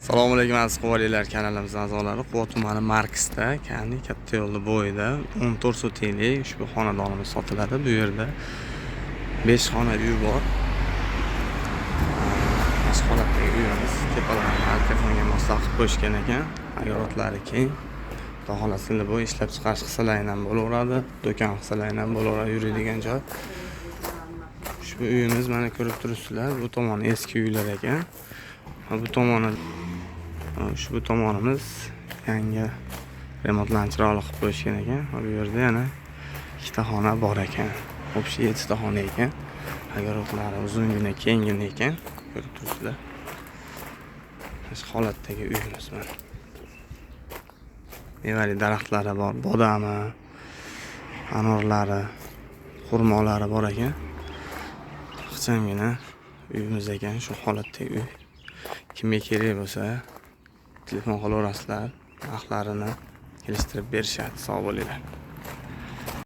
Assalomu alaykum, aziz quvvaliklar, kanalimiz a'zolari. Quva tumani Markisda, ya'ni katta yo'lni bo'yida 14 sotiklik ushbu xonadonimiz sotiladi. Bu yerda 5 xona uy bor. Mana shu holatdagi uyimiz, tepalarini arka fonga moslab qilib qo'yishgan ekan. Огород lari keng. Xudo xohlasa, bu ishlab chiqarish hissalari ham bo'laveradi, do'kon hissalari ham bo'laveradi, yuradigan joy. Ushbu uyimiz, mana, ko'rib turibsizlar, bu tomoni eski uylar ekan. Bu tomoni, ushbu tomonimiz yangi remontlarni chiroyli qilib qo'yishgan ekan. Bu yerda yana ikkita xona bor ekan. Общий yettita xona ekan. Огород lari uzungina, kenggina ekan. Ko'rib turibsizlar. Mana shu holatdagi uyimiz mana. Mevali daraxtlari bor, bodami, anorlari, xurmolari bor ekan. Ixchamgina uyimiz ekan, shu holatdagi uy. Kimga kerak bo'lsa, telefon qilaverasizlar, narxlarini kelishtirib berishadi. Sog' bo'linglar.